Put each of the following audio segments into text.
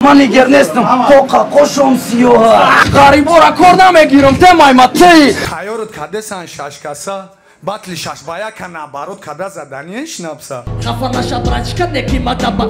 Ман нигер нестам, тоқа қошом сиёҳа. Ғарибора кор намегирам, темай ма ти. Тайёрот кадесан шаш каса, батли шаш ба яка наоборот када заданиш напса. Хафа наша брачка неки мадаба.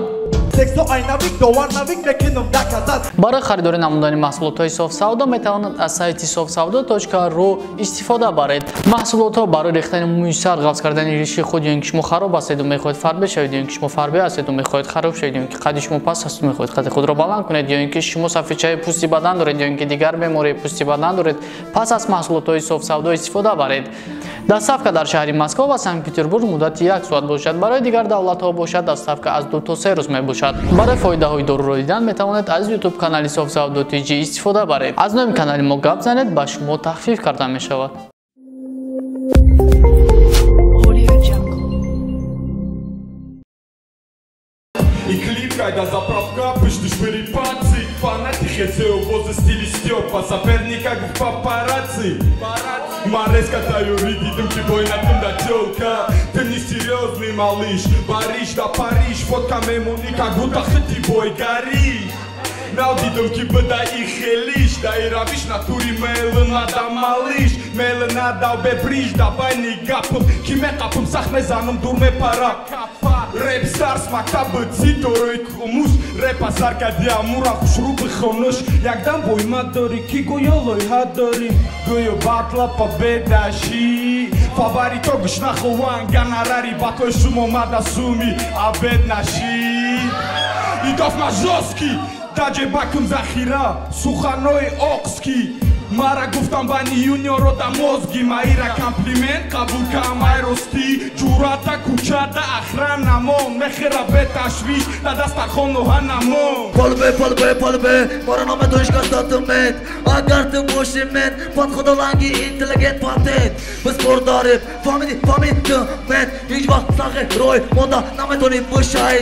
Барои харидорӣ намудани маҳсулотҳои Софсавдо метавонад аз сайти sofsavdo.ru истифода баред. Маҳсулотҳо барои рехтани мӯи сар, ғафз кардани риши худ, ё ин ки шумо хароб ҳастеду мехоҳед фарбе шавед, ё ин ки шумо фарбе ҳастеду мехоҳед хароб шавед, ё ин ки қади шумо паст ҳасту мехоҳед қади худро баланд кунед, ё ин ки шумо сафедчаи пӯсти бадан доред, ё ин ки дигар бемории пӯсти бадан доред, пас аз маҳсулотҳои Софсавдо истифода баред. Доставка дар шаҳри Москва ва Санкт-Петербург муддати як соат бошад. Барои дигар давлатҳо бошад, доставка аз 2 то 3 рӯз мебошад. Барои фоидаҳои доруро дидан метавонед аз YouTube канали Софсавдо TG истифода баред. Аз номи канали мо гап занед, ба шумо тахфиф карда мешавад. И клип, когда заправка, пышты шпыри пацы. Фанаты хецею воза стиле Степа. Соперник как в папарацци. Морез катаю, видим бой на тум да тёлка. Ты не серьезный малыш, Париж да Париж. Фотка мемони, как будто хати бой гори. Навдидам ки бда и хелиш, да и равиш натури мелна да малиш. Мелна да бебриш, да байни гапам. Ки ме қапам, сах ме занам, дур ме пара. Реп старс мактаб циторои комуш. Репа сарка диамура хушру бихонуш. Якдам бой ма дори, ки гӯё лойҳа дори. Гӯё батла победаши. Фаворито гӯш нахован, гонорари батои шумо мада суми абед наши. Идоф ма жёсткий, даҷе бакум захира, суханои оқски. Мара гуфтам бани юниоро да мозги. Маира комплимент қабул кам ай ростӣ. Ҷурата кӯчада ахран намон. Мехера беташвиш да дастархон оҳан намон. Полбе, полбе, полбе, мора номе донишгоҳ додумент. Агар ту боши мен, подхода ланги интеллигент патент. Biz кор дорем, фаҳмиди, фаҳмиди ту мен. Ҳеҷ вақт сахи рой монда наметонӣ бишавӣ.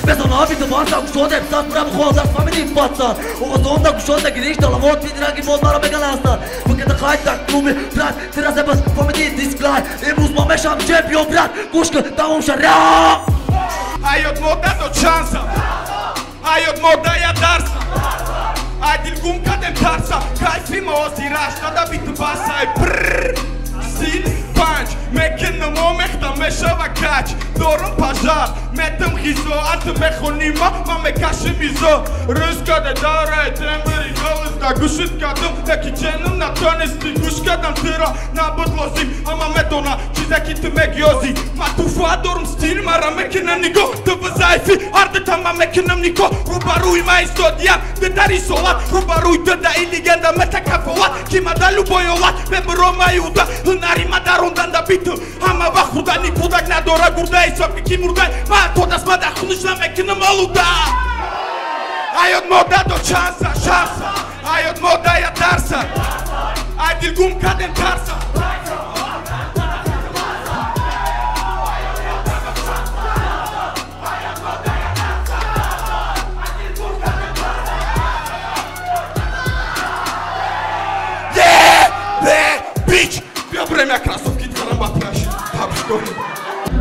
Безонави ту барса кушодем, сас пурам хоҳ фаҳмиди патсан. Овозонда кушода гириш талавот видранги боз мара меган ҳастанд. Фикрта қайд дар клуби брат, тиразе бас фаҳмиди дисклай. Имрӯз ма мешавам чемпион брат, гӯш кун тамом ша рап. Ҳаёт мода дод шанса, ҳаёт мода я дарса. Ай дил гум кардем тарса, кайфи мо озираш нада биту басай. Прррр, стил панҷ, мекунам омехта мешава кач. Дорум пажар, метам хизо, а ту мехони ма, ма мекашим изо. Рӯз када дарай тембри голос да гӯшит кардам, неки ченам натонисти гӯш кардам туро набуд лозим, ама медона чизе ки ту мегиёзӣ. Ма туфа дорум стил, мара мекунам нигоҳ, ту бизайфӣ, ҳардутам ма мекунам никоҳ. Рӯбарӯи ма истодиям, ду дари солат, рӯбарӯи ту да и легенда мета кафолат, ки ма да любой ҳолат мебуром аюда, ҳунари ма дарондан да биту. Ҳама вақт худани кӯдак надора гурда ҳисоб ки мурда, ма то даст ма дар хуниш намекунам олуда. Ҳаёт мода дод шанса, шанса, ҳаёт мода я дарса. Ай дил гум кардем тарса. Бич, биё бурем як кроссовки дихарам ба пираш. Табишко.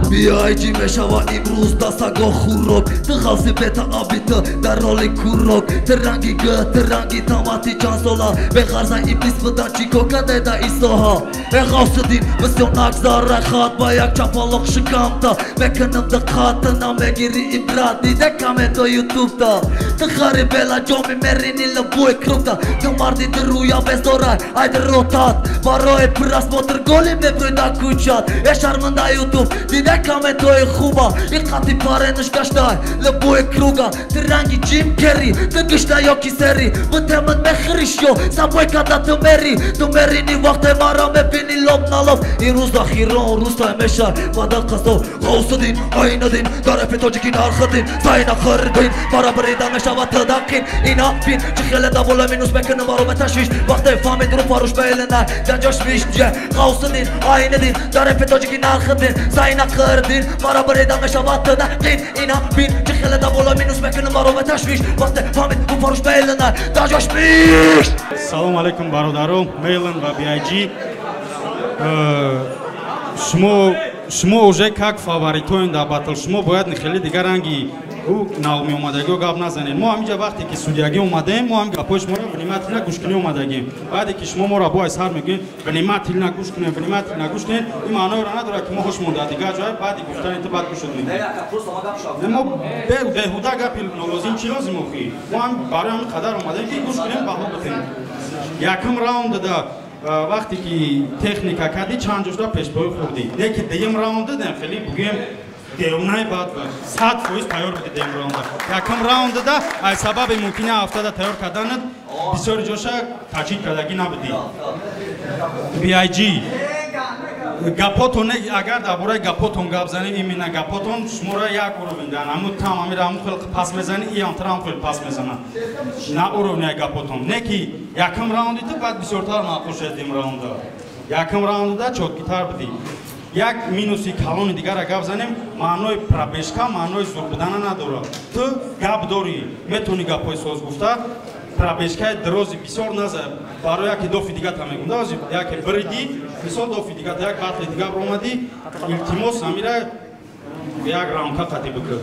Биайҷи мешава имрӯз дастаго хӯрок. Ту ғафзи бетааби ту дар роли кӯрок. Ту ранги г, ту ранги тамати чанд сола. Беғарза иблис будан чӣ кор карде да исоҳа. Э Ғавсиддин бисёр нагзара хат ба як чапалоқ шикамта. Мекунам диққат, ту намегирӣ ибрат. Дида комменто ютубта. Ту хари бела ҷоми мерини любой кругта. Ту марди дурӯя безорай айди ротат. Барои просмотр голи мебрӯй дар кӯчат. Э шарманда ютуб дида комментои хуба. Ин қати паренаш гаштай любой круга. Ту ранги Ҷим Керри, ту гушта ё кисери. Бутемат мехӯриш ё сабой када ту мери. Ту мерини вақте мара мебини лоб на лоб. Имрӯз ахирон рӯзтай мешай вада қасоб. Ғавсиддин айнадин дар репи тоҷикӣ нархидин. Сайна хӯрдин мара бирида мешавад ту дақин. Ина бин чӣ хеле да бола минус мекунам маро ба ташвиш. Вақте фаҳмид рӯ фаруш мейлинай дар ҷош виш. Ғавсиддин айнадин дар репи тоҷикӣ нархидин. Сайна хӯрдин мара бирида мешавад ту дақин. Ина бин чӣ хеле да бола минус мекунам маро ба ташвиш. Вақте фаҳмид рӯ фаруш мейлинай дар ҷош виш. Салом алейкум бародаро, Мейлен ва BIG. Шумо уже как фаворитоин дар батл, шумо бояд хеле дигар ранги Ӯ навмеомадагиҳо гап назанед. Мо ҳаминҷа вақте ки судьягӣ омадаем, мо ҳам гапҳои шуморо внимательно гӯш кунӣ омадагем. Баъде ки шумо моро бо сар мегӯед внимательно гӯш кунед, внимательно гӯш кунед, ин маъноеро надорад ки мо ҳушмон дар дигар ҷой баъди гуфтани ту баъд гӯш мекунем. Мо беҳуда гапи нолозим чӣ лозим охӣ? Мо ҳам барои ҳамин қадар омадаем ки гӯш кунем, баҳо битем. Якум раунда вақте ки техника кардӣ, чанд ҷошда пешпоӣ хӯрдӣ. Не ки дуюм раунда хеле бугӯем девонай бад 100% тайёр буди дуюм раунда. Якум раунда аз сабаби мумкина ҳафтада тайёр карданат бисёри ҷоша таҷид кардагӣ набудӣ. BIG гапотон, агар дар бораи гапотон гап занем, именно гапотон шуморо як уровень дан, ҳамун там ҳамира ҳамун хел пас мезанӣ, иам тара ҳамун хел пас мезанад. На уровняи гапотон. Не ки якум раунди ту баъд бисёртар маъқул шуд дим раунда. Якум раунда чёткитар будӣ. Як минуси калони дигара гап занем, маънои пробежка, маънои зур будана надорад. Ту гап дорӣ, метавонӣ гапҳои соз гуфта, пробежкаи дрози бисёр наза, барои яке дофи дигата мегӯм. Яке биридӣ, мисол дофи дигата, як батли дига баромадӣ, илтимос ҳамира як раунка қатӣ бикун.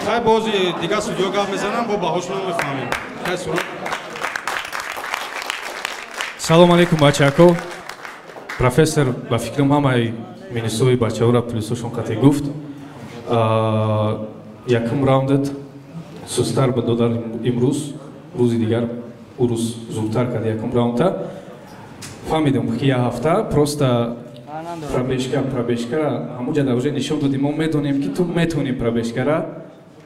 Хай бози дига судьё гап мезанам, бо баҳошона мефаҳмем. Хай сурат. Салом алейкум бачако. Профессор ба фикрам ҳамаи минусҳои бачаҳоро плюсҳошон қатъӣ гуфт. Якум раундат сустар ба додар имрӯз, рӯзи дигар ӯ рӯз зудтар кард якум раунда. Фаҳмидем ки як ҳафта просто пробежкара ҳамунҷа дар уже нишон додем. Мо медонем ки ту метавонӣ пробежкара,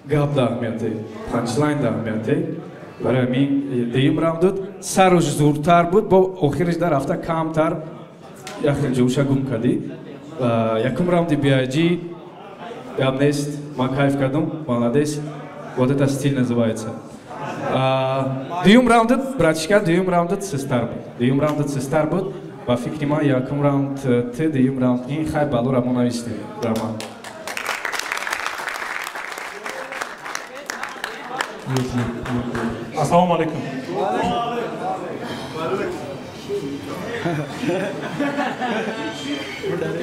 гап да аҳамияте, панчлайн да аҳамияте. Барои ҳамин дуюм раундат саруш зуртар буд, бо охириш дар ҳафта камтар як хел ҷӯша гум кардӣ. Якум раунди BIG гап нест, ман кайф кардам, молодец. Вот это стиль называется. Дуюм раундат, братишка, дуюм раундат сестар буд. Дуюм раундат сестар буд. Ба фикри ман якум раунд ты, дуюм раунд ин хай баллора мо навистем. Раман. Ассалому алайкум.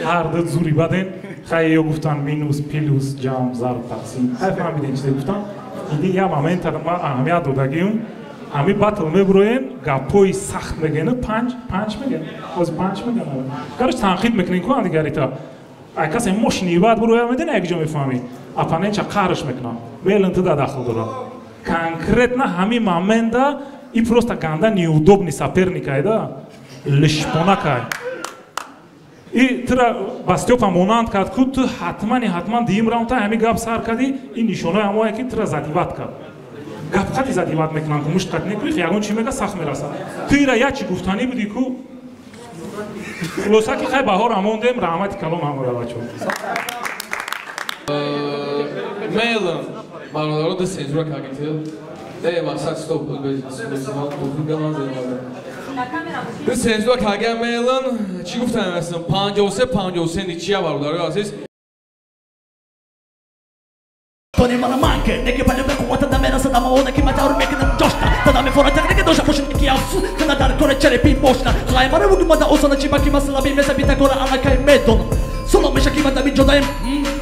Ҳар ду зури баден. Хай ё гуфтан минус, плюс, ҷамъ, зарб, тақсим. Хай фаҳмидем чизе гуфтан. Иди я момента ма аҳамият додагиюм. Ҳами батл мебуроен, гапҳои сахт мегӯянд, панҷ мегӯянд. Ҳозир панҷ мегӯянд. Короче, танқид мекунем ку ҳамдигарита. Ай касе мошини бад буроя меден, як ҷо мефаҳмӣ. Оппонентча қаҳрш мекунам. Мелн ту да дахл дорад. Конкретно ҳами момента и просто ганда неудобный соперник айда. Лишпонакай. И тура ба Стёпа монанд кард ку ту ҳатмани ҳатман дуюм раунда ҳами гап сар кардӣ, ин нишонаи ҳамое ки тура задиват кард. Гап қати задиват мекунанд ку мушт қати некунӣ, ягон чи мега сахт мерасад. Ту ира як чи гуфтанӣ будӣ ку. Хулоса ки хай баҳор амондем, раҳмати калом ҳамора бачаҳо. Мейлам бародаро ду сензура кагитил. Не, мақсад стоп, ду сензура кага мейлан чӣ гуфтам астам 53 ничия бародарои азиз. Тони мана манке, неки палю бе қуввата да мерасад, ама оне ки матаур мекунам ҷошта. Тада мефора тақдири доша пошин ки афсус, тада дар коре черепи мошна. Хай мара буги мада осана чи баки масала би меса бита кора алакай медонам. Соло меша ки мада биҷодаем,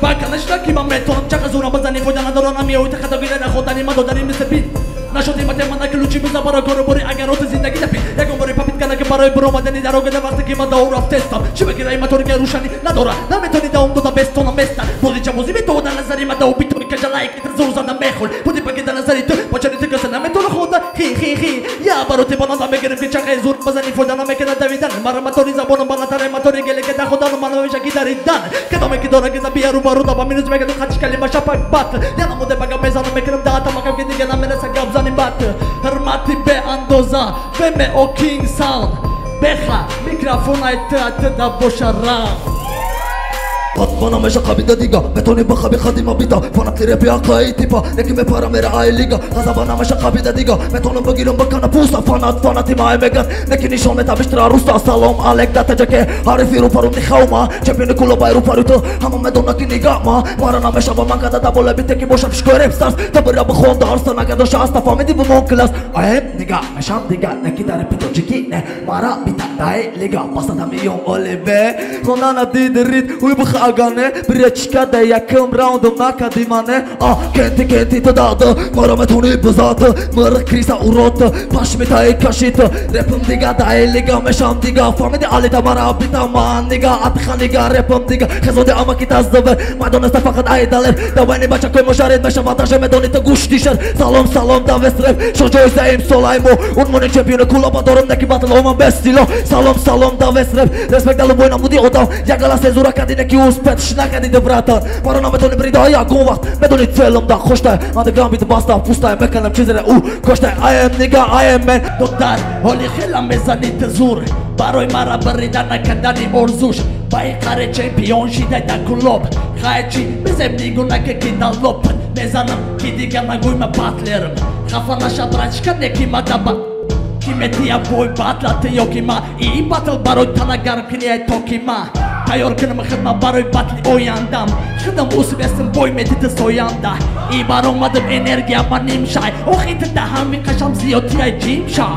ба канашта ки ман метонам. Чақа зурам базани фоида надорам, меои тахатагире находани ма додари мисли бин. Нашоди матемана ключи биза барои кору бори агар оти зиндагӣ напи. Ягон бори папит кана ки барои баромадани дарога дар вақте ки ман давр рафтестам. Чӣ бигирай мотори ки рӯшанӣ надора. Наметони давом дода бестона места. Бози чабозӣ метова дар назари ма даву битони каҷалае ки зур зада мехӯр. Буди паки дар назари ту бачари ту каса наметона хонда. Хи хи хи. Я бароти банада мегирем ки чақаи зур базани фоида намекунад давидан. Мара мотори забонам баландтаре мотори геле ки дар ходану ман ҳамеша ки даридан. Кадоме ки дора ки за бия рӯбарӯ да ба минус мекунад хатиш калима шапак бат. Я намуде бага мезанам мекунам даҳата макам ки дига намереса гап зани бат. Ҳурмати беандоза ВМО King Sound. Беха микрофон ай ту да боша рам. Патмана меша қабида дига, метони бахаби хадима бита, фанати репи ақаи типа, неки мепара мера ай лига, ғазабана меша қабида дига, метонам бигирам бакана пуста, фанат фанати май меган, неки нишон мета биштра руста, салом алек да таҷаке, ҳарифи рӯпару нихаума, чемпиони клубаи рӯпару ту, ҳама медона ки нигама, мара намешава ман када да бола бите ки боша фишкои реп старс, та бира бихон дарса нагадоша аста фаҳмиди бимон класс, аем нига мешам дига, неки дар репи тоҷикӣ не, мара бита дай лига, пасата миён олибе, хонана дидрит, уй бих агане бречка да яким раундом накади мане а кенти кенти ту дада мара метони бизата мара криса урота пашмитаи кашита репм дига даи лига мешам дига фамиди алита мара бита ман нига атханига репм дига хезоди амаки таздавер мадонаста фақат айдалер давайни бачакой мошарид мешава даже медони ту гӯштишер салом салом давес реп шоҷои заим солаймо унвони чемпиони кулоба дорам неки батл омам без сило салом салом давес реп респект далубой намуди одам ягала сезура кади неки успетш накади да братан маро наметони брида ягон вақт медони целам да хоштай андеграунд бит баста пустай меканам чизере у коштай I am nigga I am man додар ҳоли хела мезани ту зур барои мара брида накардани орзуш ба ин қаре чемпион шидай дар кулоб хайчи бизем нигунаке ки даллоб мезанам ки дига нагӯй ма батлерам хафа наша брачка неки ма даба ки метия бой батла ты ё ки ма ин батл барои тана гарм кини ай то ки ма тайёр кунам хидма барои батли ояндам хидам усбестим бой метиты соянда и баромадам энергия ма нимшай охи ты даҳами қашам зиёдтиай ҷимша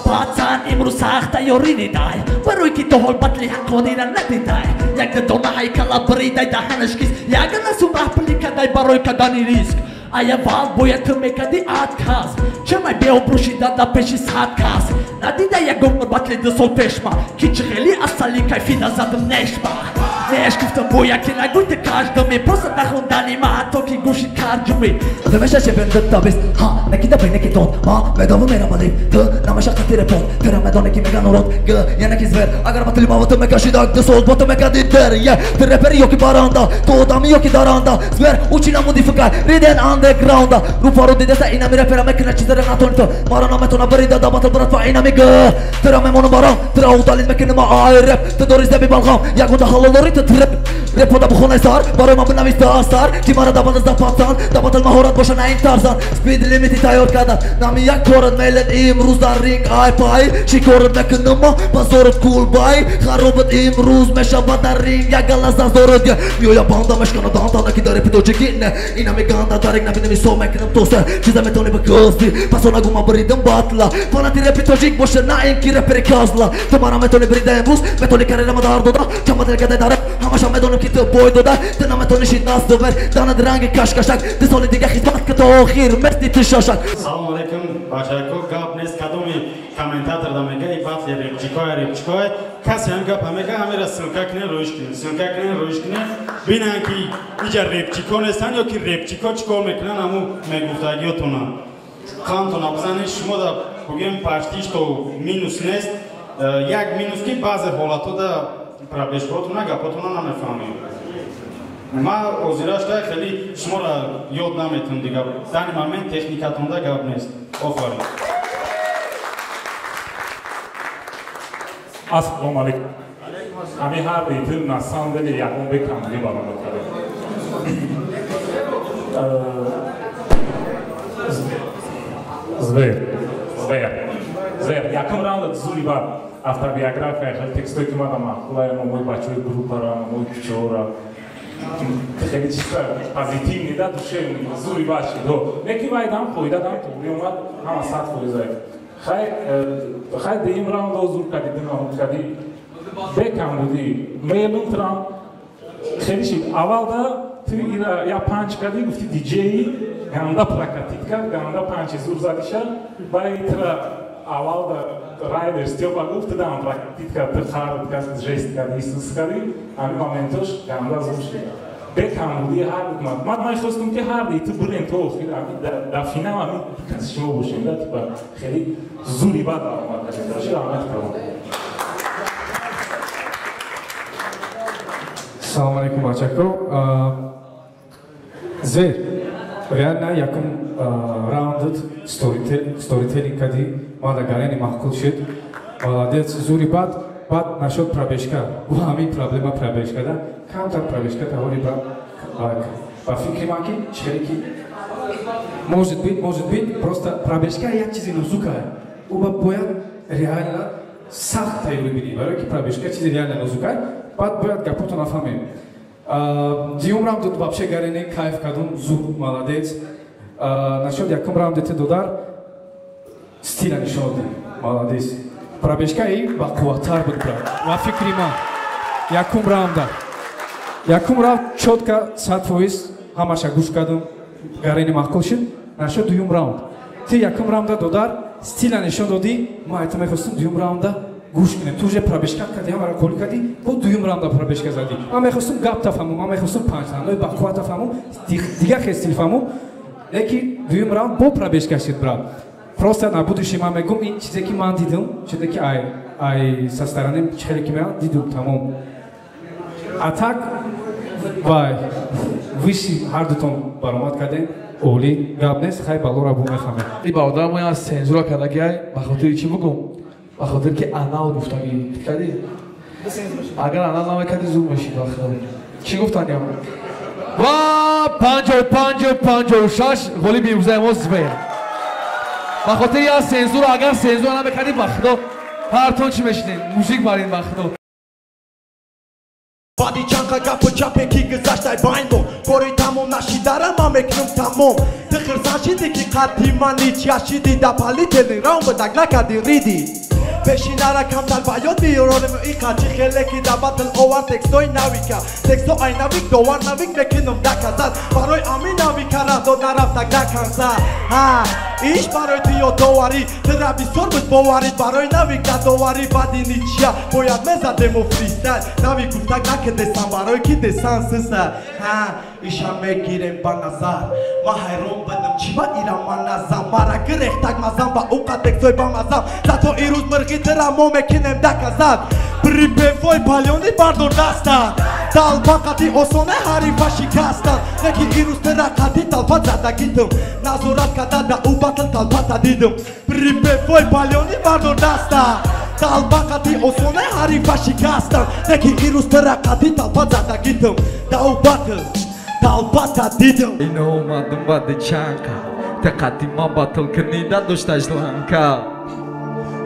пацан имрӯз сахт тайёрӣ дидай барои ки то ҳол батли ҳаққонира надидай як дона ҳайкала бридай даҳанаш кис ягона сумраҳ пули кадай барои кадани риск аявал бояд ту мекади отказ чамай беобрӯ шида дар пеши сад кас надида ягон бор батли ду сол пешма ки чӣ хеле асали кайфида задам нешма неш гуфтам бояд ки нагӯй ту каждуми просто нахондани ма ҳатто ки гӯши карҷуми Намеша чемпион датабис ха накида бейнеки дод ма медову мерамалив ту намеша қати репот тера медоне ки меган урод г янаки звер агар батли мава ту мекашида ду сол бо ту мекади дер е ту репери ёки баранда ту одами ёки даранда звер учи намуди фикай риден андеграунда рупару дидеса инами репера мекуна чизере натони ту мара наметона брида да батл брат ва инами г тера мемону барам тера удалид мекуни ма ай реп ту дори зеби балғам ягонта ҳалол дори ту треп репода бухонаи сар барои ман бинависта асар ки мара да батл пацан да батл маҳорат боша на ин тарзан спид лимити тайёр кардан нами як корат мейлен имрӯз дар ринг ай пай чӣ корат мекунама базорат кулбай харобат имрӯз мешавад дар ринг ягала зазорат меоя банда мешкана дантана ки дар репи тоҷикӣ не инами ганда дар ринг набинами со мекунам тоса чиза метавони бикӯзди пас он нагӯ ман бридам батла фанати репи тоҷик боша на ин ки репери казла ту мара метавони брида имрӯз метавони карьерама дар дода чанд батл кадай дар реп ҳамаша медонам ки ту бой дода ту наметавони шид наздувер данад ранги кашкашак ду соли дига хизмат ки то охир мести ту шашак. Салом алейкум бачако, гап нест кадоми комментатор да мега и батли репчикоя репчикоя касе ҳам гапа мега ҳамера ссылка кунен роиш кунен ссылка кунен роиш кунен бинан ки иҷа репчико нестан ё ки репчико чӣ кор мекунан ҳаму мегуфтагиётона қандтона бизанед шумо да бугем почти что минус нест як минус ки баъзе ҳолатҳо да пробежкаотона гапотона намефаҳмем. Ма озирашта хеле шуморо ёд наметунам дига. Дани момент техникатонда гап нест. Офарин. Ассалому алейкум. Ҳами ҳар бейтил на самом деле ягон бекамдӣ баромад кардем. Звер. Звер. Звер. Якум раунд зури бад автобиография хеле текстое ки мада маъқулая номои бачаҳои группара, номои кӯчаҳора хеле чиста позитивный да душевный зури бад шид. Неки вай дам фоида дам туғри омад ҳама 100%. Хай хай деим раундо зур кади дина кади бекам буди мейлун трам хеле шид. Аввал да ту ира я панч кади гуфти диджеи ганда прокатит кард ганда панчи зур задиша баъд тра аввал да райдер Стёпа гуфт дам прокатит кард ту хард кард жест кард исус кади ҳамин моментош ганда зур шид. Бекам буди ҳар ман мехостум ки ҳар ди ту бурем то охир дар финал ҳамин каси шумо бошем да типа хеле зури бад баромад кардем. Рашид Аҳмад калом. Салом алейкум бачако. Звер, реально якум раундат сторителлинг кади мада гарени маъқул шуд. Молодец, зури бад. Бад нашуд пробежка. Бу ҳамин проблема пробежка да. Камтар пробежка таҳоли ба фикри ман ки чихеле ки может быть, просто пробежка як чизи нозукае. Ӯ бояд реально сахт тайёрӣ бинӣ, барое ки пробежка чизи реально нозукае. Баъд бояд гапото нафаҳмем. Дуюм раунд вообще гарени кайф кардум, зур, молодец. Насчёт якум раунди ту додар стила нишон додӣ, молодец. Пробежка и бақувваттар буд брат. Ва фикри ман якум раунда. Якум раунд чётко 100% ҳамаша гӯш кардум, гарени маъқул шуд. Нашуд дуюм раунд. Ту якум раунда додар стила нишон додӣ, ма айта мехостум дуюм раунда гӯш кунем. Ту уже пробежка кардӣ, ҳамаро қол кардӣ, бо дуюм раунда пробежка задӣ. Ман мехостум гап тафаҳмум, ман мехостум панҷтанои бақувват тафаҳмум, дигар хел стил фаҳмум. Лекин дуюм раунд бо пробежка шуд, брат. Просто на будущее ман мегум, ин чизе ки ман дидум, чизе ки ай со стороны хеле ки ман дидум, тамом. А так вай виши ҳар дутон баромад кардем, олӣ гап нест, хай балора бу мефаҳмем. И бародар мо аз сензура кардагиай, ба хотири чӣ бугум? Ба хотири ки анал гуфтагӣ. Кардӣ? Агар анал намекардӣ зур мешид вақт. Чӣ гуфтаням? Ва 55-56 ғолиби имрӯзаи мо Звер. Ба хотири аз сензура, агар сензура намекардӣ, ба худо ҳартон чӣ мешидем? Мужик барин, ба худо. Баъди чанқа гапу чапе ки гузаштай байнмо, кори тамом нашидара ман мекунам тамом. Ту хирсан шидӣ ки қадди ман ничья шидӣ, да палителни раунд бадак накардӣ ридӣ. Пешинара камтар ба ёд биёронем иқа чӣ хеле ки да батл овар текстои навика. Тексто ай навик довар навик мекунам доказат. Барои ами навика раҳ дод нарафтак да конца. Ҳа, иш барои ту ёдоварӣ, тура бисёр буд боварӣ, барои навик да доварӣ. Баъди ничья бояд мезадему фристайл. Навик гуфтак накидесам барои ки десан сиса. Ҳа, иша мегирем ба назар. Ма ҳайрон будам чӣ ба ира ман назам. Мара гирехтак мазам ба уқа текстои ба мазам. Зато ирӯз мирғи тира мо мекунем доказат. Припевои палёни бардор даста. Талпа қати осоне ҳарифа шикастан. Лекин ирӯз тира қати талпа задагитам. Назорат карда да ӯ батл талпата дидам. Припевои палёни бардор даста. Талпа қати осоне ҳарифа шикастан. Лекин ирӯз тира қати талпа задагитам. Да ӯ батл талпата дидам. Ино омадам баъди чанқа, те қати ма батл кунида дошташ ланка.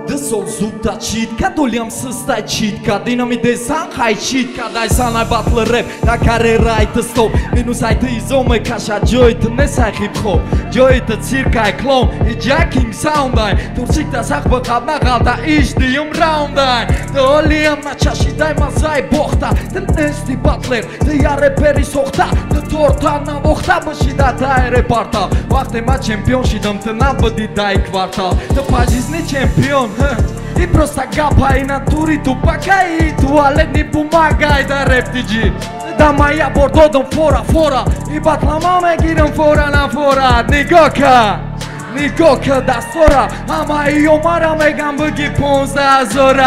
Ду сол зудта чит кад, олиам систай чит кад. Инами десан хай чит кад, ай санай батл реп, да карьерай ту стоп. Минус ай ту изо мекашад, ҷои ту несай хип-хоп. Ҷои ту циркай клон, иҷа кинг саундай. Турчикта сахт бақаб нағалта, иш дуюм раундай. Ту олиам начашидай мазаи бохта. Ту нести батлер, ту я репери сохта. Ту торта навохта бишида тай репортал. Вақте ма чемпион шидам, ту набуди дай квартал. Ту по жизни чемпион. И просто гапай натури тупакай, туалетни бумагай да рептиджи. Да мая бор додам фора фора, и батлама мегирам фора на фора. Нигоҳ ка, нигоҳ ка дастора, ҳамаи омара мегам буги 15 000.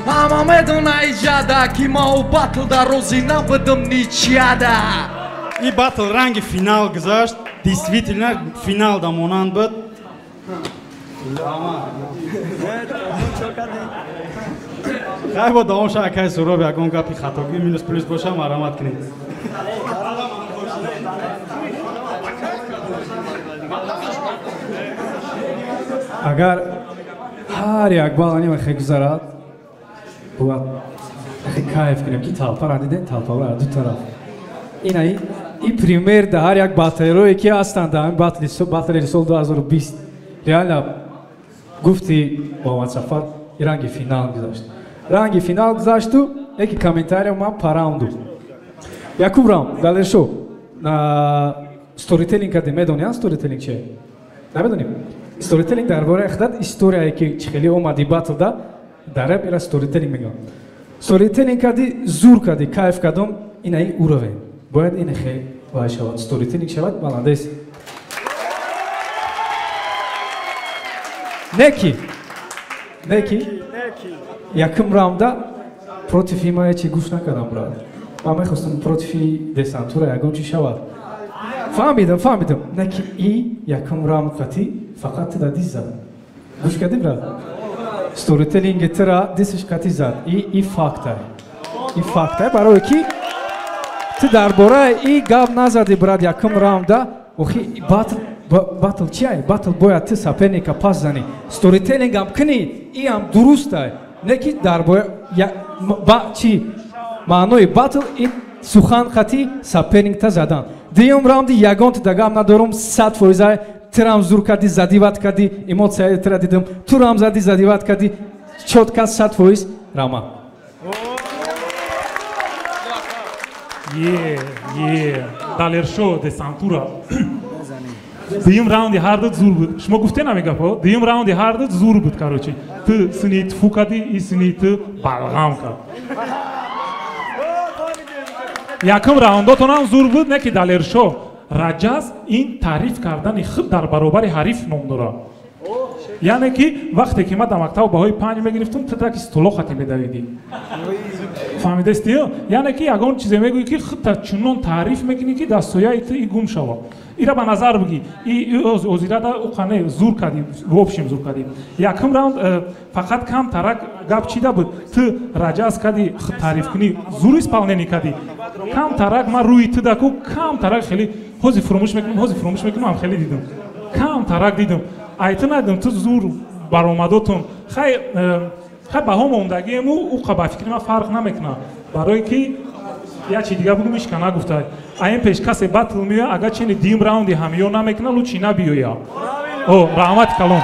Ҳама медона иҷада ки ма у батл да розӣ набудам ничьяда. И батл ранги финал гузашт, действительно финал да монанд буд. Хай бо давом ша акай Суроб, ягон гапи хатогӣ минус плюс боша марамат кунед. Агар ҳар як бал ани вахе гузарад, бояд хе кайф кунем ки талпара дидем, талпара ду тараф. Ина и пример да ҳар як батлерое ки ҳастанд дар ҳамин батлери сол 2020. Реально гуфти Муҳаммад Сафар, и ранги финал гузашт. Ранги финал гузашту, яки комментариям ман по раунду. Якум раунд, Далершо, сторителлинг кардем, медонӣ сторителлинг чие? Намедонем. Сторителлинг дар бораи худат историяе ки чӣ хеле омади батлда, дар реп ира сторителлинг мегӯям. Сторителлинг кардӣ, зур кардӣ, кайф кардум, инаи уровень. Бояд ин хел вай шавад, сторителлинг шавад, молодец. Неки, неки, якум раунда против има ҳечи гӯш накардам, брат. Ман мехостам против десантура ягон чи шавад. Фаҳмидам, фаҳмидам. Неки и якум раунд қатӣ фақат тира дис зад. Гӯш кардӣ, брат? Сторителлинги тира дисш қатӣ зад. И фактай. И фактай барое ки ту дар бораи и гап назадӣ, брат, якум раунда. Охи батл батл чиай? Батл бояд ту соперника пас занӣ. Сторителлингам кунӣ, иам дурустай. Не ки дар ба чи маънои батл ин сухан хати соперникта задан. Дуюм раунди ягон ту дагам надорум, 100% тирам зур кардӣ, задиват кардӣ, эмоцияи тира дидам, турам задӣ, задиват кардӣ, чётко 100% рама. Е, е, Далершо десантура. Дуюм раунди ҳарду зур буд. Шумо гуфте намегапо? Дуюм раунди ҳарду зур буд, короче. Ту сини тфу кади, и сини ту балғам кард. Якум раундотонам зур буд, не ки Далершо. Раҷаз ин таъриф кардани худ дар баробари ҳариф ном дорад. Яъне ки вақте ки ман дар мактаб баҳои 5 мегирифтум, ту таки столо хати медавидӣ. Фаҳмидастӣ? Яъне ки ягон чизе мегӯӣ ки худта чунон таъриф мекунӣ, ки дар сояи ту и гум шава. Ира ба назар бигӣ. И озирада уқане зур кардӣ, в общем зур кардӣ. Якум раунд фақат кам тарак гап чида буд. Ту Раҷаз кардӣ, худ таъриф кунӣ, зур исполнение кардӣ. Кам тарак ман рӯи ту даку, кам тарак хеле ҳозир фуромӯш мекунам, ҳозир фуромӯш мекунам, хеле дидам. Кам тарак дидам. Ай ту надидам, ту зур баромадотон. Хай хай баҳо мондагиему уқа ба фикри ман фарқ намекунад. Барое ки як чи дига бугум, ишка нагуфта. Аин пеш касе батл меоя, агар чени дим раунди ҳамиё намекуна, лучи набиёя. О, раҳмати калон.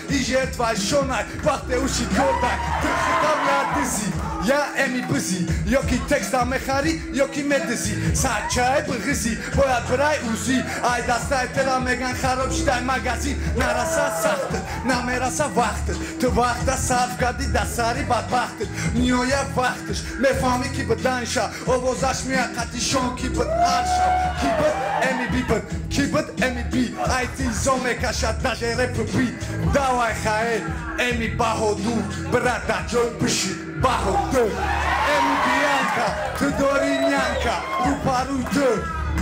И жертва шонай, вақте уши кордай, ту хитам я дизи, я эми бизи, ё ки текста мехарӣ, ё ки медизӣ, сарчаи биғизӣ, бояд бирай узӣ, ай дастаи тера меган хароб шидай магазин, нараса сахтат, намераса вақтат, ту вақта сарф кардӣ дар сари бадбахтат, ниҳоят вақташ, мефаҳмӣ ки бидан ша, овозаш меяд қати шон ки бид ҳар шаб, ки бид эми би бид, ки бид эми би, ай тизо мекашад даже реп бит, давай хае, эми Баҳодур, брат дар ҷой биши, Баҳодур, эми Биянка, ту дорӣ нянка, рӯпарӯи ту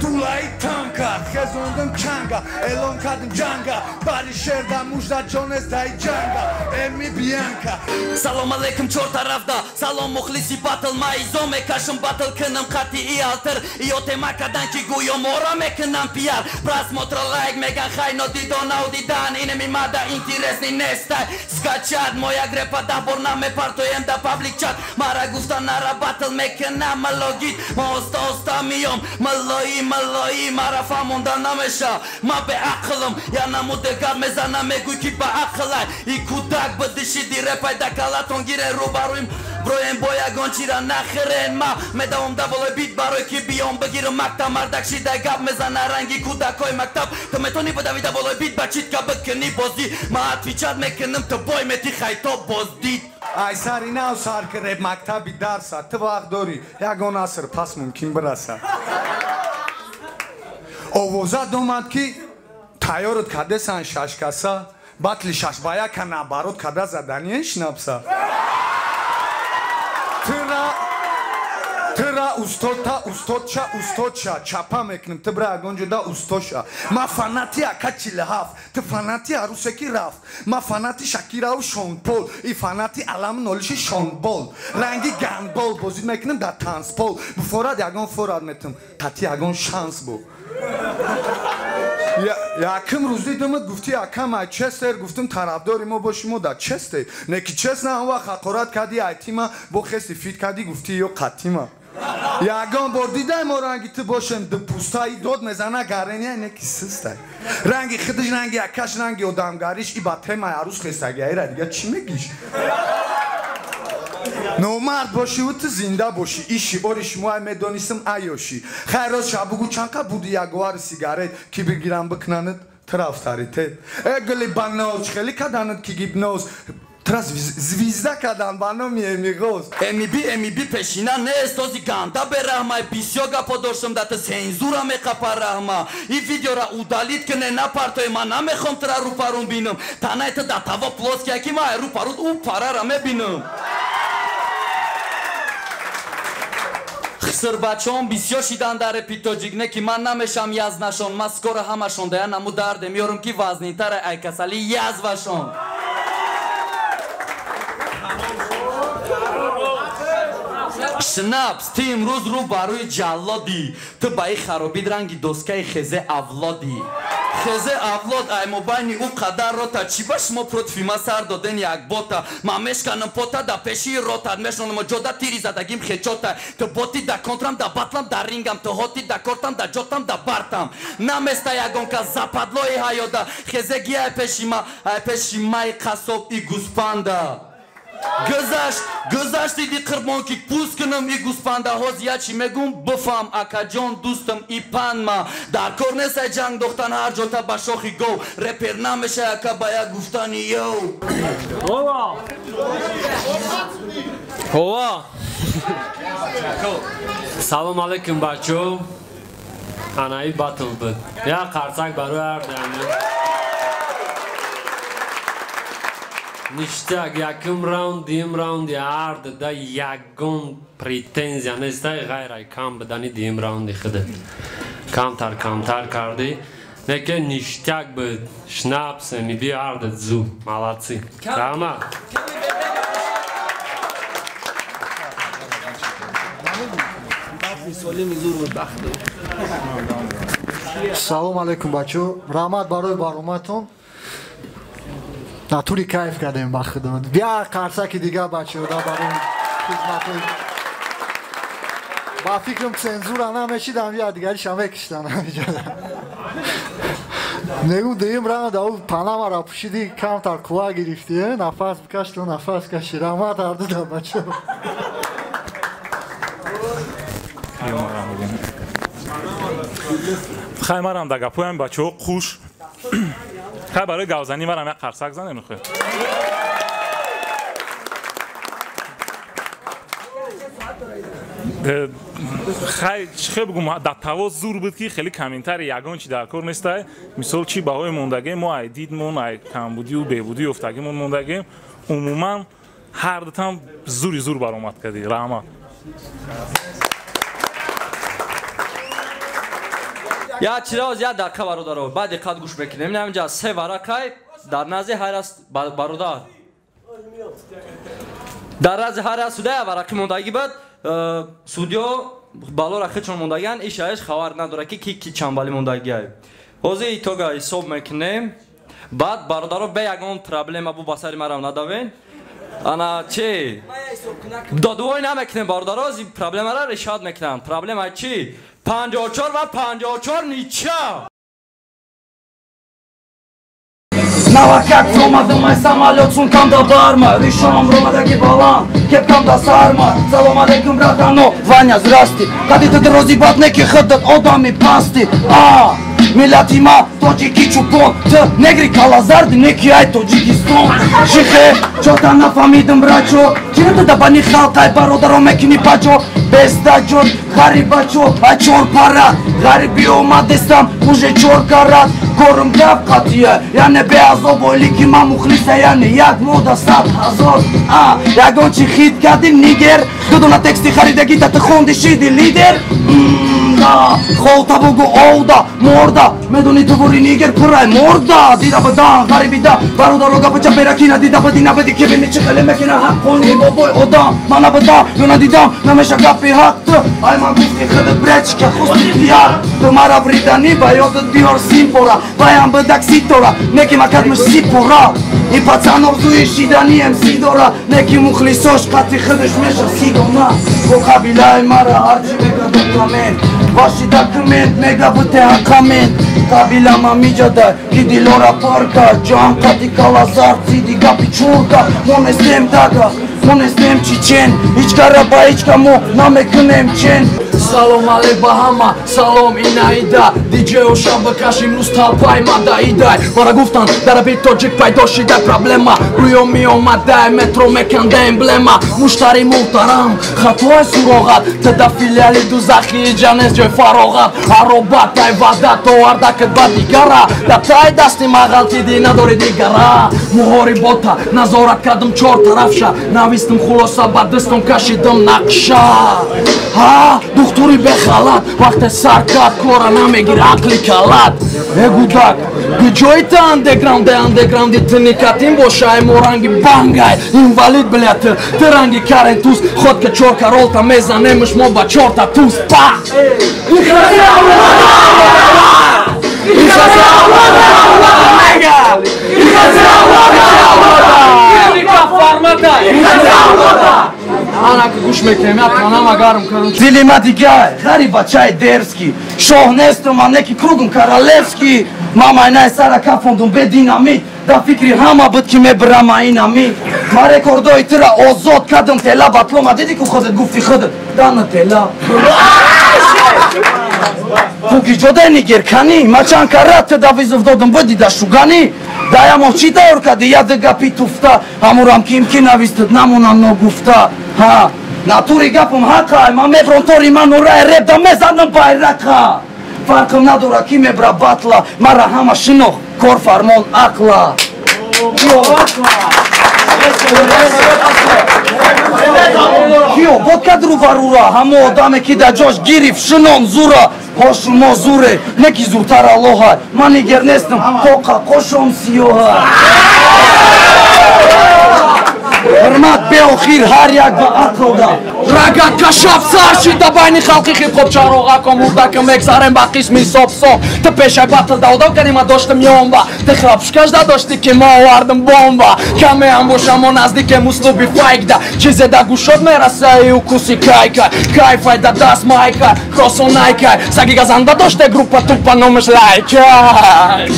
тулаи танка, хезондам чанга, эълон кардем ҷанга, бари шер дар мужда ҷонест даи ҷанга, эми Биянка. Салом алейкум чор тарафда, салом мухлиси батл, ма изо мекашам батл кунам қати и алтер, иё тема кадан ки гӯё мора мекунам пиар, просмотра лайк меган хай нодидо навдидан, инеми мада интересный нестай, скачать моя грепа 10 бор намепартоем да паблик чат, мара гуфта нара батл мекунам малогит, ма оста оста миём, малои малои мара фаҳмонда намеша, ма беақлам, я намуде гап мезанам мегӯй ки ба ақлай, и кӯдак бидишиди репай да калатон гире рӯбарӯим броем бо ягон чира нахирен, ма медавом да болои бит барои ки биём бигирам мактаб, мардак шида гап мезана ранги кӯдакҳои мактаб, ту метонӣ бидавӣ да болои бит ба читка бикунӣ бозӣ, ма отвечать мекунам ту бой метӣ хайто боздид. Ай сари нав сар ки реп мактаби дарса, ту вақт дорӣ ягон аср пас мумкин бираса. Овозат омад ки тайёрат кардесан 6 каса, батли 6 ба 1 наоборот када задание шнапса. Тра устота устодша устодша чапа мекунем, ту бира ягон ҷода устоша. Ма фанати ака 47, ту фанати арусе ки рафт, ма фанати Шакираву Шонпол, и фанати алами нолиши шонбол. Ранги гандбол бозӣ мекунем дар танспол, буфорад ягон форад метум, қати ягон шанс бу. Якум рӯз дидамат гуфти акам ай Честер, гуфтам тарафдори мо боши мо дар Честер. Не ки чест на он вақт ҳақорат кардӣ ай тима, бо хести фит кардӣ гуфти ё қатима. Ягон бор дидай мо ранги ту бошем дупустаи дод мезана гарения не ки систай. Ранги худиш ранги акаш ранги одамгариш и ба темаи арӯз хестаги айра дига чӣ мегиш? Номард бошӣ ӯ ту зинда бошӣ, иши ори шумо ай медонистам айёшӣ. Хайр роз ша бугӯ чанқа буди ягоари сигарет ки бигирам бикунанад ту авторитет. Э гули баноз хеле каданад ки гипноз, тра звезда кадан ба номи Эмиғоз. Эмиби эмиби пешина нест, ози ганда бераҳмай, бисёр гапо доштам да ту сензура меқапа раҳма. И видеора удалить куне напартои, ман намехом тура рӯпарун бинам. Танаи ту да таво плоския ки ман рӯпарун ӯ парара мебинам. Хисрбачон бисёр шидан дар репи тоҷик, не ки ман намешам язнашон, ман скоро ҳамашон да я наму дарде меёрам ки вазнинтара ай касали язвашон. Шнапс, ту имрӯз рӯ барои ҷаллодӣ, ту ба и харобид ранги доскаи хезе авлодӣ. Хезе авлод ай мобайни ӯ қадар рота. Чӣ ба шумо против ма сар доден як бота? Ман мешканам пота да пеши ротат. Мешнонам ҷода тири задагим хечота. Ту боти да контрам, да батлам, да рингам. Ту ҳоти да кортам, да ҷотам, да бартам. Наместа ягон кас западлои ҳаёда. Хезе гия пеши ма, ай пеши май қассоб и гӯспанда. Гузашт, гузашт иди қурбон ки пӯст кунам и гӯспанда. Ҳоз я чӣ мегум бифаҳм акаҷон дӯстам и панма. Дар кор нест ай ҷанг дохтан ҳар ҷота ба шохи гов. Репер намеша ака ба як гуфтани ёв. Ова! Ова! Салом алейкум бачо. Анаи батл буд. Як қарсак барои ҳар дуямон. Ништяк, якум раунд, дуюм раунди ҳар дуда ягон претензия нестай, ғайр ай кам будани дуюм раунди худат. Камтар камтар кардӣ. Лекин ништяк буд. Шнапс, миби ҳар дуд зуд. Молодцы. Раҳмат. Салом алейкум бачо. Раҳмат барои баромадтон. Натури кайф кардем ба худо. Бия қарсаки дига бачаҳо барои хизматҳои. Ба фикрам цензура намешидам, я дигариша мекиштан ҳамиҷода. Мегум дуюм раунд ау панамаро пӯшиди, камтар қувва гирифтӣ, нафас бикаш, ту нафас каши. Раҳмат ҳар дуда бачаҳо. Хай марам да гапоям бачаҳо қуш. Хай барои гавзанӣ марам як қарсак занем хӯ. Хай чӣ бигум, дар таво зур буд ки хеле комментари ягон чи дар кор нестай. Мисол чи баҳои мондагем мо ай дидмон, ай камбудию бебудию ёфтагимон мондагем. Умуман ҳар дутам зури зур баромад кардӣ. Раҳмат. Я чироз я дақиқа бародаро, баъд диққат гӯш мекунем. Ин ҳаминҷа се варақай дар назди ҳар аст бародар. Дар назди ҳар аст суда я варақи мондагӣ буд. Судё балора худшон мондагианд, иш аиш хабар надорад ки ки чанд бали мондагиай. Ҳозир итога ҳисоб мекунем. Баъд бародаро бе ягон проблема бу ба сари марам надавен. Ана чи? Додвой намекунем бародаро, ин проблемаро решат мекунам. Проблема чи? 54 ва 54 нича. Навакак омадам ай самолёт, сумкам да барма, ришонам ромадаги баланд, кепкам да сарма. Салом алейкум братано, Ваня здрасти. Қади ту рози бад неки худат одами пасти. А миллати ма тоҷики чупон, ту негри калазарди неки ай Тоҷикистон. Шихе чота нафаҳмидам брачо, чира ту да бани халқ ай бародаро мекунӣ паҷо. Бестаҷот ғарибачо ай чор пара, ғариби омадестам уже чор карат. Корм гап қатия, яъне беазоб ойли ки ман мухлиса, яъне як мода 100 000. А ягон чи хит кардӣ нигер, ду дона тексти харидагӣ та ту хонди шиди лидер. Холта бугу овда морда, медони ту бури нигер пурай морда. Дида бадан ғарибида бародаро гапа чапера дида бади набади ки бини чи хеле мекина ҳаққони бобой одам. Ман набадам ё надидам намеша гапи ҳақ ту. Ай ман гуфти худат бречка хусти пиар, ту мара вриданӣ ба ёдат биёр симпора. Баям бадак ситора, неки макадмаш сипора. И пацан орзуи шидани МС дора, неки мухлисош қати худаш меша сидона. Бо қабилаи мара ҳарчи мега документ, ваши документ мега буте ҳақамент. Қабилама миҷада ки дилора парка, ҷан қати калазар циди гапи чурка. Мо нестем дага, мо нестем чичен, ҳеҷ кара ба ҳеҷ ка мо намекунем чен. Салом алейк ба ҳама, салом инаида. Диҷей ошам бикаш имрӯз талпай ма даидай. Мара гуфтанд дар аби тоҷик пайдо шида проблема. Рӯё меомадай метро меканда эмблема. Муштари муҳтарам хатои суроғат, тада филиали дузахи иҷа нест ҷои фароғат. Аробат ай ваъда оварда кид ба дигара, дар таи дасти ма ғалтиди надори дигара. Муҳорибота назорат кардам чор тарафша, навистам хулоса ба дастом кашидам нақша. Ҳа духтури бехалат вақте сар кард кора намегир ақли калат. Э гудак куҷои та андеграунде, андеграунди ту никатин боша ай мо ранги бангай инвалид бля ту, ту ранги карентуз ход ка чор каролта мезанемш мо ба чорта туз. Па. Дили ма дигай, ғари бачаи дерзкий. Шоҳ нестум, ман неки кругум королевский. Ма майнаи сара кафондум бе динамит. Да фикри ҳама буд ки мебирам инами. Ма рекордои тира озод кардам тела батлома. Диди ку худат гуфти худат дана тела. Пуки ҷодаи нигерканӣ, ма чанд карат тида визов додам буди да шуганӣ. Даямо чӣ тайёр кардӣ я ду гапи туфта. Ҳамурам ким ки навистад намонам ногуфта. Ҳа, натури гапам ҳақай, ман меброн тори ман нурай реп да мезанам байрақа. Фарқам надора ки мебра батла, мара ҳама шинох, кор фармон ақла. Киё бод кад рӯбарура, ҳамо одаме ки да ҷош гирифт шинон зура. Ҳошу мо зуре, не ки зуртар аллоҳай. Ман нигер нестам, тоқа қошом сиёҳай. Ҳурмат беохир ҳар як ба ақл да. Рагатка шаб сар шид да байни халқи хип-хоп чароғаком мурдакам мегзарем ба қисми соб-соб. Ту пешай батл давдав кардӣ, ман доштам ёмба. Ту храпшкаш дадоштӣ ки ма овардам бомба. Камеам бошам мо наздикем услуби файкда. Чизе да гӯшод мераса и укуси кайкай. Кайфай да даст майкай, кросон найкай. Саги газанда доште группа тупа номаш лайкай.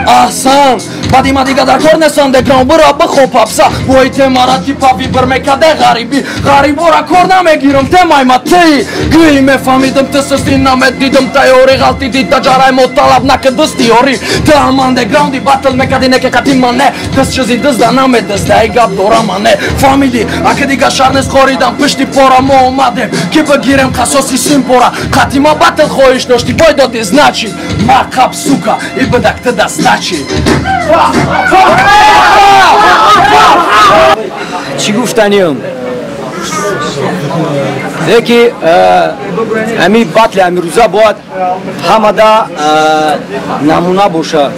Аҳсан, баъди ма дига дар кор нестам деграм бира бихоб папса. Вои темара типа вибр мекаде ғарибӣ. Ғарибора кор намегирам, темай ма ти. Гӯи мефаҳмидам ту сусти намедидам тайёрӣ ғалтӣ дида ҷарай мо талаб накард дӯстиёрӣ. Ту ҳам андеграунди батл мекардӣ не ки қатӣ ман не. Дӯст чизи дузда намедузда, ай гап дорам ман не. Фаҳмидӣ, аки дига шаҳр нест хоридам пушти пора мо омадем ки бигирем қасоси симпора. Қатӣ ма батл хоҳиш доштӣ бой додӣ, значит ма қаб сука и бидак ту дастачи. Чӣ гуфтаниём? Леки ҳами батли амирӯза бояд ҳамада намуна боша.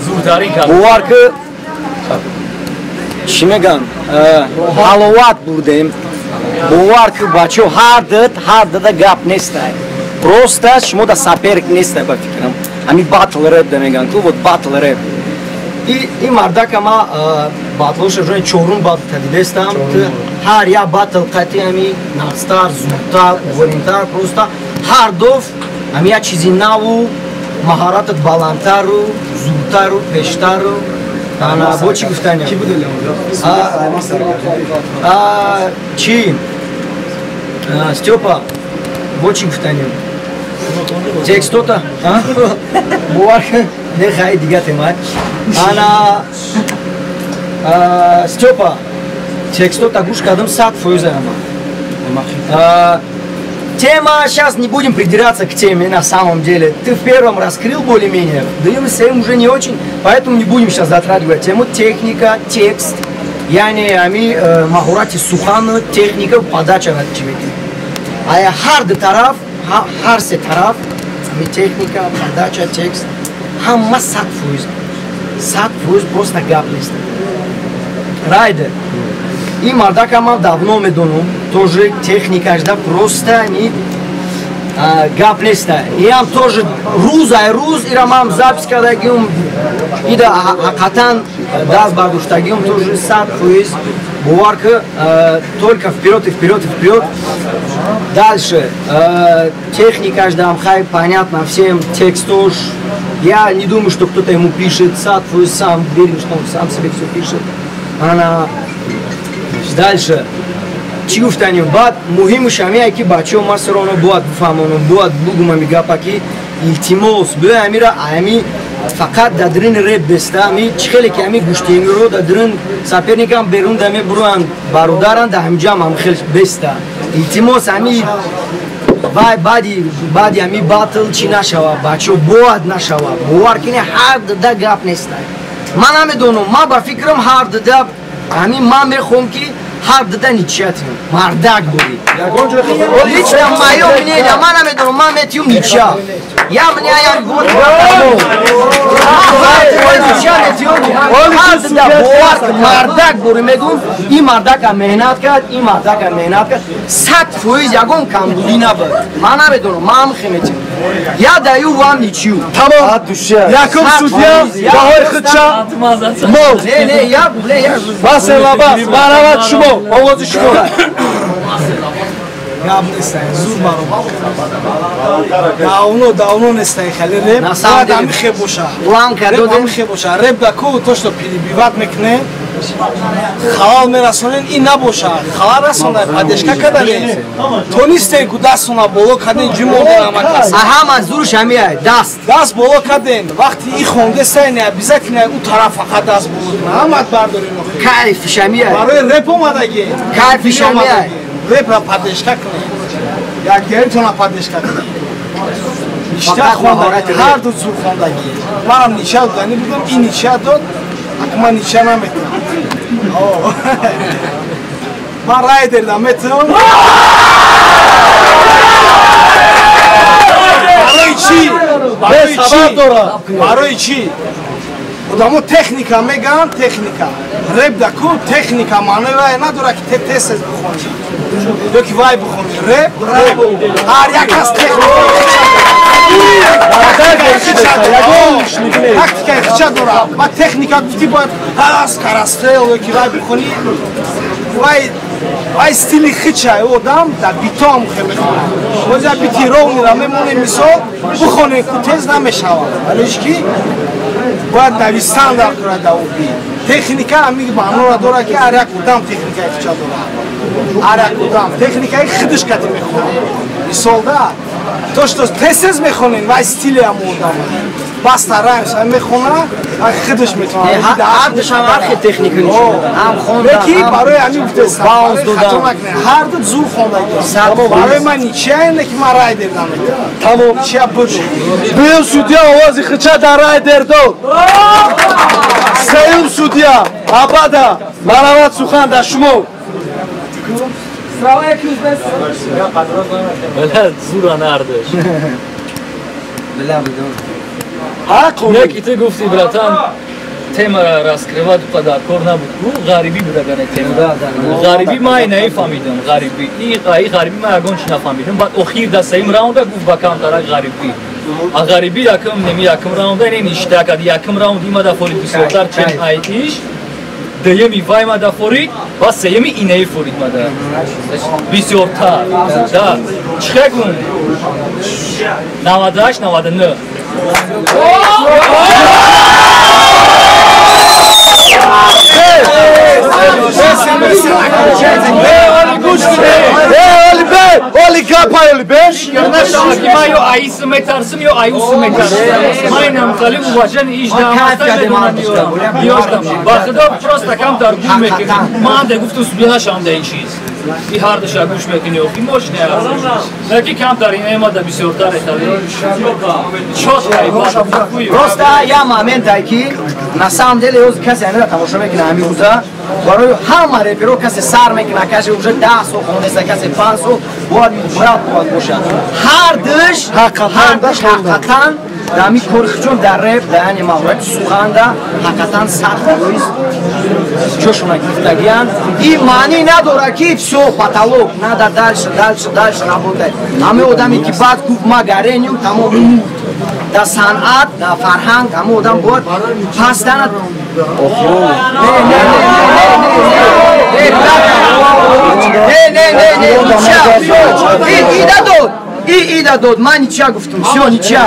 Бовар ки чӣ мегӯям, ҳаловат бурдем. Бовар ки бачаҳо ҳар дада гап нестай. Просто шумо да соперник нестай ба фикрам. Ҳами батл рэп да мегӯянд ку, вот батл рэп. И мардака ма батлоша жон чорум батл тадидестам. Ҳар як батл қати ҳами нақстар, зудтар, уверентар, просто ҳар доф ҳами як чизи наву, маҳоратат баландтару, зудтару, пештару. Ана бо чӣ гуфтаням? Чӣ? Стёпа, бо чӣ гуфтаням? Текстота? Бовар не хай дига тема. Ана Стёпа, текстота гӯш кардам 100% ама. Тема, сейчас не будем придираться к теме на самом деле. Ты в первом раскрыл более-менее, да и в уже не очень, поэтому не будем сейчас затрагивать тему. Техника, текст, яъне ами маҳорати сухан, техника, подача чивети. А ҳар ду тараф, ҳар се тараф, ами техника, подача, текст, ҳама 100%. 100% просто гап нест. Райдер. И мардака ман давно медонам, тоже техникаш да просто ни гап нест. И ам тоже рӯз ай рӯз ира ман запись кардагиум, ида ҳақиқатан даст бардоштагиум тоже 100%. Бовар ки только вперед и вперед и вперед. Дальше техникаш да хай понятно всем, текстош. Я не думаю, что кто-то ему пишет, 100% сам верим, что он сам себе все пишет. Она дальше. Чӣ гуфтанем? Баъд муҳимуш ҳамее ки бачаҳо ман все равно бояд бифаҳмонам, бояд бугум ами гапа ки илтимос биёй амира ами фақат дар дрин реп беста, ами чӣ хеле ки ами гӯштингиро дар дрин соперникам берун да мебуроянд бародаранд, дар ҳамҷам ҳам хел беста. Илтимос ами вай баъди ами батл чӣ нашава, бачаҳо бояд нашава. Бовар кунед ҳар дада гап неста. Ман намедонам, ман ба фикрам ҳар дада ами ман мехоҳам ки ҳар дада ничиятем мардак буди. Лично моё мнение, ман намедонам, Ман метиюм ничья. Я мне я вот мардак бурӣ мегум, ин мардака меҳнат кард, ин мардака меҳнат кард, 100% ягон камбудӣ набуд. Ман намедонам, ман ҳам хеметим. Я даю вам ничью. Тамом. Якум судья баҳои худша мо. Не, не, я, не, я. Басе лабас, марҳамат шумо, овози шумо. Гап нестан, зур баробар. Давно, давно нестан, хеле реп. Бояд ҳами боша. Реп ҳами боша. Реп да ку то что перебивать мекне, халал мерасонен, ин набоша. Халал расонда, поддержка кадане. То нистен ку дастона боло каден, ҷумонен ҳама кас. Ҳама зурш ҳамия, даст. Даст боло каден. Вақти и хондеста, не обязательно у тараф фақат даст боло кунад. Ҳамат бардорин охи. Кайф шамия. Барои реп омадаги. Кайф шамия. Репра поддержка кунед, якдигаритонро поддержка кунед. Ништя хондагӣ, ҳар ду зур хондагӣ. Манам ничья додани будам, ин ничья дод, ак ман ничья наметавам. Ман райдер наметавам. Барои чӣ? Барои чӣ? Барои чӣ? Одамо техника мегӯянд, техника. Реп да ку техника маънои вай надорад ки тез тез бихонӣ. Ё ки вай бихонӣ. Реп, реп. Ҳар як кас тактикаи хича дорад. Ва техника гуфтӣ бояд ҳас карастел ё ки вай бихонӣ. Вай стили хича одам дар битом хе мехонад. Боз як бити ровнира мемонем мисол, бихонем ку тез намешавад. Барои ки бояд нависан дар кунад дар он бит. Техника ҳамин маъноро дорад ки ҳар як одам техникаи хича дорад. Ҳар як одам техникаи худаш кати мехонад. Мисол да, то что тез-тез мехонем, вай стили ҳамон одама. Баста раймс мехонад, вай худаш метавонад. Ҳардушам ҳар хел техника нишон доданд. Ҳам хондан, леки барои ҳамин гуфтестам, хато накунед. Ҳар ду зур хондагӣ. Барои ман ничья ине ки ман райдер наметавонам. Тамом. Ничья буд. Дуюм судья овози хича дар райдер дод. Сеюм судья Абада, марҳамат сухан дар шумо. Зура нардаш. Неки ты гуфти, братан, темара раскрывать дар кор набуд. Ғарибӣ буда гане тема. Ғарибӣ ман нафаҳмидам, ғарибӣ. И ғарибӣ ман ягон чи нафаҳмидам. Баъд охир дар сеюм раунда гуфт ба камтарак ғарибӣ. А ғарибӣ якум неми якум раунда не ништак ад якум раунд има форид бисёртар чем ай иш. Дуюми вай мада форид ва сеюми инаи форид мада. Бисёртар. Да. Чихе гум? 98 99. Оли гапай оли беш? Ма ё аис метарсим, ё аюс метарсим. Ма инам хали уважение иш дамастам. Ба худо просто камтар гӯш мекунем. Ма анда гуфту судья нашам да ин чиз. И ҳардуша гӯш мекунӣ, охи мошина. Леки камтар ина мада бисёртар хали. Просто я момент ки на самом деле ёз касе амира тамошо мекунад ҳамин рӯза, барои ҳама реперо касе сар мекунад, касе уже 10 сол хондеста, касе 5 сол, бояд брат бояд бошад. Ҳардуш ҳақиқатан дар ҳамин кори худшон дар реп, дар яъне маҳорати суханда ҳақиқатан 100% ҷошона гирифтагиянд. Ин маънӣ надорад ки всё потолок, надо дальше, дальше, дальше работать. Ҳамин одаме ки баъд гуфт ма гарению, тамом мурд. Дар санъат, дар фарҳанг ҳамон одам бояд пастана. Не, не, не, не, ничья. Ида дод, ида дод, ман ничья гуфтум, всё, ничья.